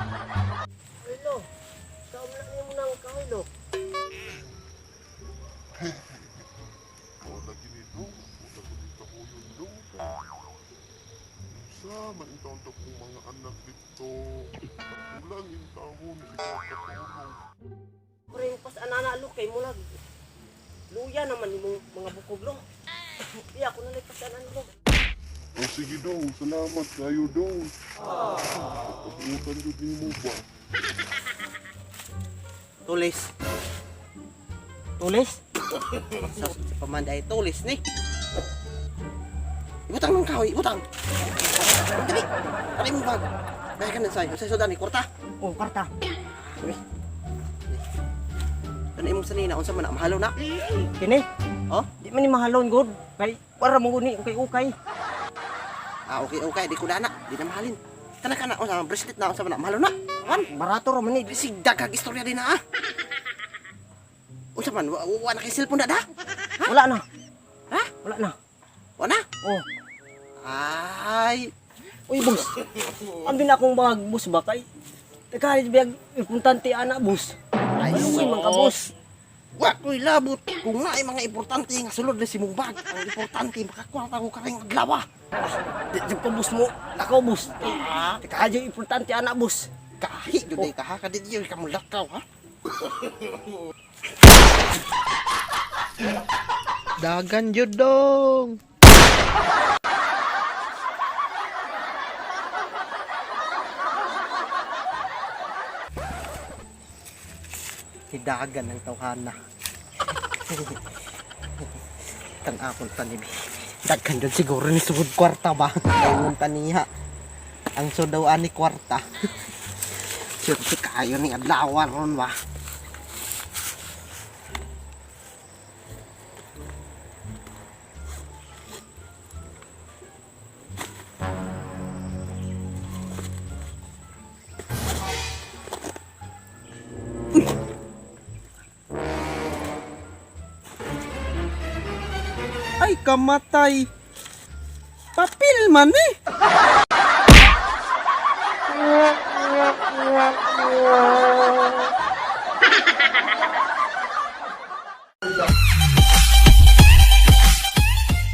Hello. Kaum lang nimo nang kahoy. Wala gini do, wala ko dito ko yun do. Unsa man taon to kong mga anak dito. Kulang in taon, di ko katulog. Pre, pas anana lo kay mulag. Luya naman imong mga bukog lo. Iya ko na lang pas anana lo. O sige do, salamat kayo do. Pag-utan jud nimo ba? Tulis. Tulis? Sa pamanday tulis ni. Ibutang ng kahoy, ibutang. Dali. Dali mo bag. Dahil ka na sa'yo. Sa sudan ni kwarta. Oh, karta. Uy. Ano imong sanina unsa man na mahalo na? Kini, Oh? di man ni mahalon god. Kay para mo ni ukay ukay. Ah, okay, okay, di ko na na. Di na mahalin. Kana kana unsa man bracelet na unsa man na mahalo na. Wan. Barato ra man ni. Sig dagag istorya din na ah. Unsa man wa na kay cellphone na da? Wala na. Ha? Wala na. Wa na? Oh. Ay, Uy, boss. Ambi na akong bag, boss ba kay Tagalit biyag importante ana, boss. ay, Ay, man ka, boss. Wa ko'y labot. Kung naay mga importante nga sulod na si mong bag, ang importante makakuha ko kareng adlaw. Di di ko boss mo. Lakaw, boss. Ah, Tagalit importante ana, boss. kahi jud ay ka ha, kadid gyud ka mo lakaw ha. Dagan jud dong. Hidagan ng tawhana. Tan akon tanibi. Daghan jud siguro ni sugod kwarta ba. Ingon taniha. Ang sudaw ani kwarta. Swerte kayo ni adlaw ron ba. Ay, kamatay. Papil man eh.